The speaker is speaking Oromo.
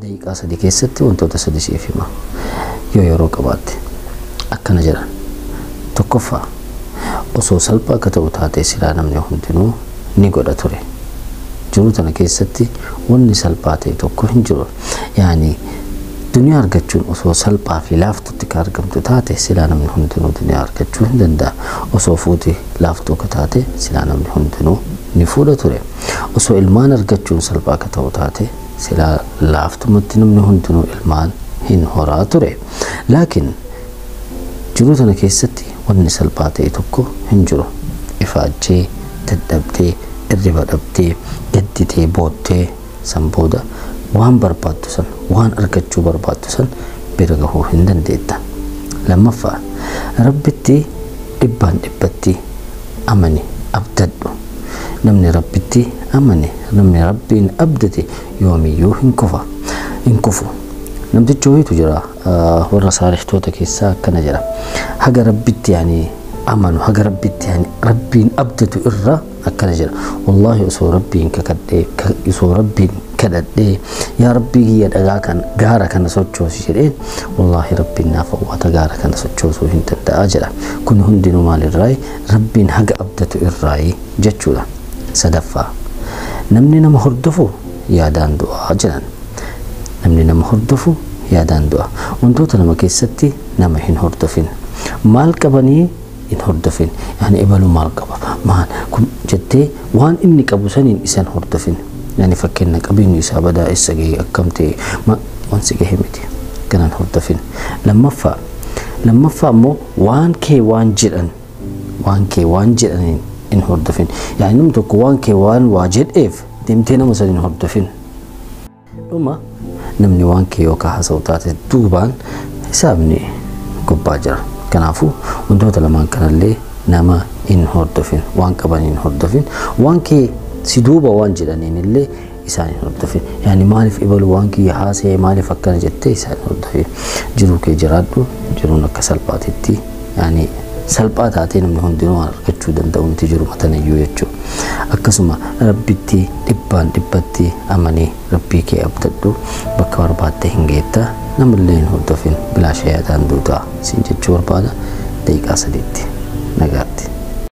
Daqiiqaa 3 keessatti wantoota 3 siif hima. Yoo yeroo qabaatte akkana jedhan. Tokkoffaa, osoo salphaa akka ta'u taate silaa namni hundinuu ni godha ture. Jiruu tana keessatti wanni salphaa ta'e tokko hin jiru. Yaani duniyaa argachuun osoo salphaa fi laaftutti ka argamtu taate silaa namni hundinuu duniyaa argachuu hin danda'a. Osoo fuuti laaftuu ka taate silaa namni hundinuu ni fuudha ture. Osoo ilmaan argachuun salphaa ka ta'u taate silaa laaftumatti namni hundinuu ilmaan hin horaa ture. Laakiin jiruu tana keessatti wanni salphaa ta'e tokko hin jiru. Ifaajjee, dadhabdee, irriba dhabdee, gadditee, boottee san booda waan barbaaddu san, waan argachuu barbaaddu san bira gahuu hin dandeetta. Lammaffaa, Rabbitti dhibbaan dhibbatti amani, abdadhu. Namni Rabbitti amane, namni Rabbiin abdate yoomiyyuu hin kufa, hin kufu. Namtichi wayiitu jira warra saalihtoota keessaa akkana jedha. Haga Rabbitti yaani amanu, haga Rabbitti yaani Rabbiin abdatu irra akkana jedha. Wallaahi osoo Rabbiin kakadhee, osoo Rabbiin kadhadhee yaa Rabbii kiyya dhagaa kan gaara kana sochoosi jedheen, wallaahi Rabbiin naaf awwaata gaara kana sochoosuu hin danda'a jedha. Kun hundinuu maalirraayi? Rabbiin haga abdatu irraayi jechuudha. Sadaffaa, namni nama hordofu yaadaan du'aa jedhan. Namni nama hordofu yaadaan du'a. Wantoota lama keessatti nama hin hordofin. Maal qabanii hin hordofin. Yaani ebalu maal qaba? Maal kun jettee waan inni qabu saniin isan hordofin. Yaani fakkeenya qabeenyi isaa badaa eessa gahe akkam ta'e waan si gahe miti. Kanaan hordofin. Lammaffaa immoo waan kee waan jedhan, waan kee waan jedhaniin hin hordofin. Yaani namni tokko waan kee waan waa jedheef deemtee nama saniin hordofin. Dhuma namni waan kee yookaan haasa'u taate duubaan hisaabni gubbaa jira. Kanaafuu wantoota lamaan kanallee nama hin hordofin, waan qaban hin hordofin, waan kee si duuba waan jedhaniin illee isaan hin hordofin. Yaani maaliif ibalu waan kiyya haasa'e maaliif akkana jettee isaan hin hordofin. Jiruu kee jiraadhu, jiruun akka salphaatitti yaani salphaa taatee namni hundinuu waan argachuu danda'u miti jiru matanayyuu jechuudha. Akkasuma Rabbitti dhibbaan dhibbatti amanii Rabbii kee abdadhu, bakka barbaatte hin geetta, namallee hin hordofin, bilaasha yaadaan duutaa siin jechuu barbaada. Daqiiqaa 3tti nagaatti.